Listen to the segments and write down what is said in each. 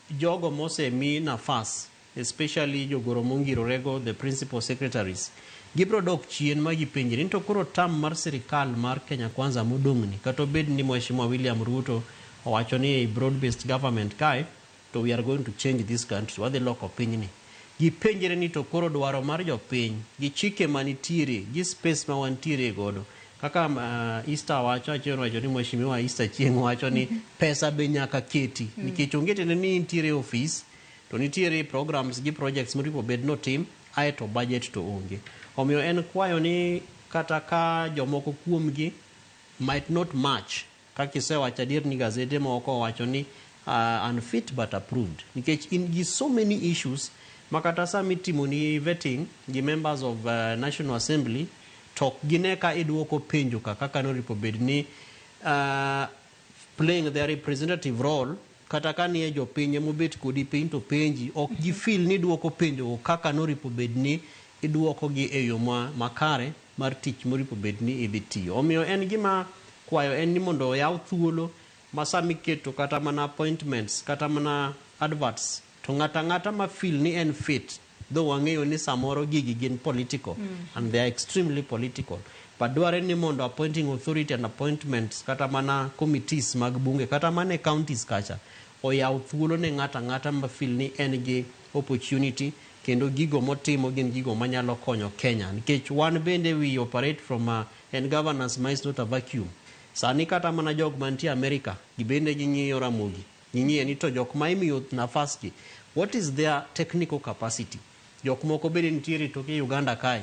Jogo mosemi nafas, especially jogoro mongirorego, the principal secretaries, gibro dok chien ma gipenjre ni to koro term mar sirikal mar Kenya Kwanza modong'ni, kata obed ni Mheshimiwa William Ruto owacho ni ei broad based government kae to we are going to change this country, wadhi loko pinyni. Gipenjre ni to koro dwaro mar jopiny gi chike manitiere gi space ma wantiere godo kaka Easter wacho, achieng' wacho ni Mheshimiwa Easter Chieng' wacho ni pesa be nyaka keti nikech onge tiende ni intiere e ofis to nitiere programs gi projects moripo bed notim aeto budget to onge. Omiyo en kwayo ni kata ka jomoko kuomgi might not match kaka isewacho, adier ni gazede moko owacho ni unfit but approved, nikech in gi so many issues ma kata sama itimoni vetting gi members of National Assembly to ok gine ka iduoko penjo ka kaka noripo bed ni playing their representative role. Kata ka nie jopiny emobet kodi piny to penji, ok gifeel ni iduoko penjo kaka noripo bed ni iduoko gi e yo ma makare mar tich moripo bed ni idhi tiyo. Omiyo en gima kwayo en ni mondo oyaw thuolo ma sama iketo kata mana appointments kata mana adverts to ng'ato ang'ata ma feel ni en fit, though wang'eyo ni samoro gigi gin political and they are extremely political, but dwarre ni mondo appointing authority and appointments kata mana committees mag bunge kata mana e counties kacha oyaw thuolo ne ng'ato ang'ata ma feel ni en gi opportunity kendo gigo motimo gin gigo manyalo konyo Kenya, nikech wan bende we operate from a, en governance ma is not a vacuum. Sani kata mana jok mantie America gibende ging'iyo Ramogi, ging'iyo ni to jok ma imiyo nafas gi, what is their technical capacity? Jok moko bende nitiere toke Uganda kae,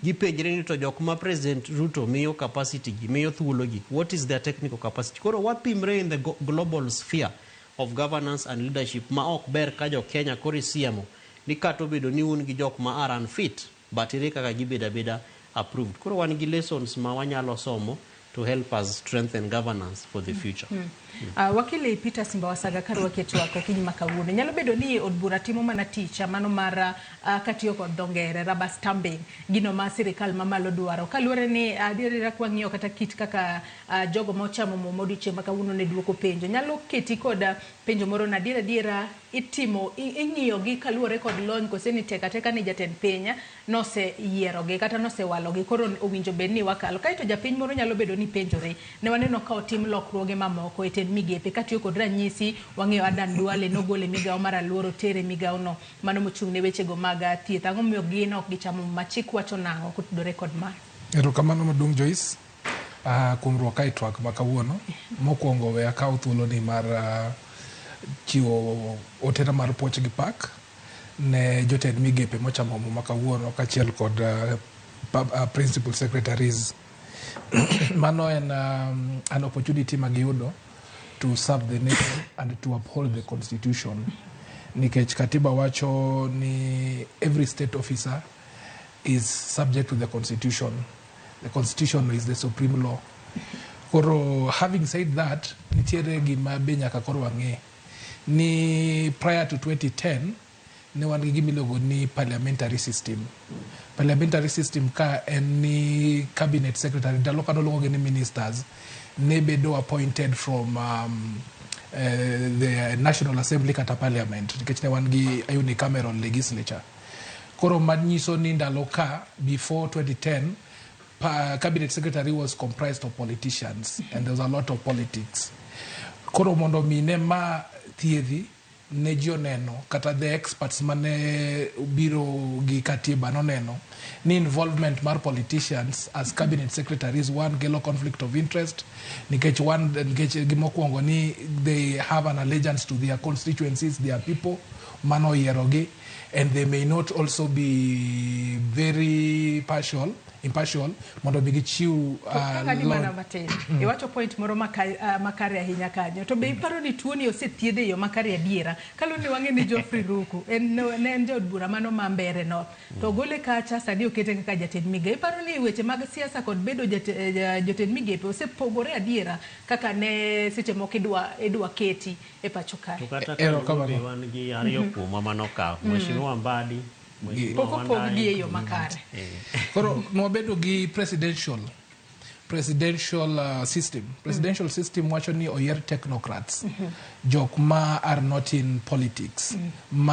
gipenjre ni to jok ma President Ruto miyo capacity gi, miyo thuolo gi, what is their technical capacity? Koro wapimre in the global sphere of governance and leadership, ma ok ber ka jo Kenya koro isiemo ni kata obedo ni un gi jok ma are unfit, but ere kaka gibedo abeda approved? Koro wan gi lessons ma wanyalo somo to help us strengthen governance for the future. Wakili Peter Simba Wasaga, karwaki e twak okinyi ma kawuono, nyalo bedo ni od bura timo mana tich mano mar katiyo kod dho ngere rubber stamping gino ma sirikal mamalo dwaro, kaluwore ni adier kwang'iyo kata kit kaka jogo ma ochamo muma odiochieng' ma kawuono ne duoko penjo, nyalo keti kod penjo moro na adier adiera itimo ing'iyo gi kaluwore kod lony kose ni tek ateka ni jatend piny noseyierogi kata nosewalogi, koro owinjo bed ni wakalo kaeto japiny moro nyalo bedo ni penjore. Ne waneno ka otim lokruoge mamoko e tend migepe katiyo kod ranyisi wang'eyo Adan Duale nogol e migawo mar aluora otere migawo no mano mochung' ne wechego mag thieth. Ang'o momiyo gin ok gichamo ma chik wacho nang'o kotudore kod ma? Erokamano maduong' Joyce kuom rwaka e twak ma kawuono. Mokwongo we akaw thuoloni mar chiwo otena mar puoch gi pak ne jotend migepe mochamo muma kawuono kaachiel kod principal secretaries. Mano en an opportunity ma giyudo to serve the nation and to uphold the constitution. Nikech katiba wacho ni every state officer is subject to the constitution. The constitution is the supreme law. Koro having said that, nitiere gima be nyaka koro wang'e ni prior to 2010 ne wan gi gima iluongo ni parliamentary system. Parliamentary system ka en ni cabinet secretary, ndalo ka noluongogi ni ministers, ne bedo appointed from the National Assembly kata parliament, nikech ne wan gi unicameral legislature. Koro manyiso ni ndalo ka before 2010 cabinet secretary was comprised of politicians and there was a lot of politics. Koro mondo mi ne ma thiedhi ne ji oneno kata the experts mane biro gi katiba noneno ni involvement mar politicians as cabinet secretaries, one, kelo conflict of interest, nikech one, nikech gimokwongo ni they have an allegiance to their constituencies, their people mano oyierogi, and they may not also be very partial, impartial mondo mi gichiw Kang'adi mana matin, iwacho point moro makare ahinya kanyo, to be iparo ni tuoni osethiedh e yo makare adiera, kaluwore ni wang'e ni Geoffrey Ruku en ne en jaod bura mano ma Mbeere North to ogole kacha, sani okete kaka jatend migawo. Iparo ni weche mag siasa kod bedo jotend migepe osepogore adiera kaka ne seche moko idwa keti e pacho kae? To kata Erokamano. ka wan gi ariyo kuomwa manokaw, Mheshimiwa Mbadi, Mheshimiwa Pok opog gi Wandayi. e yo makare. Koro nwabedo gi presidential. Presidential system. Presidential system wacho ni oyier technocrats, jok ma are not in politics. Ma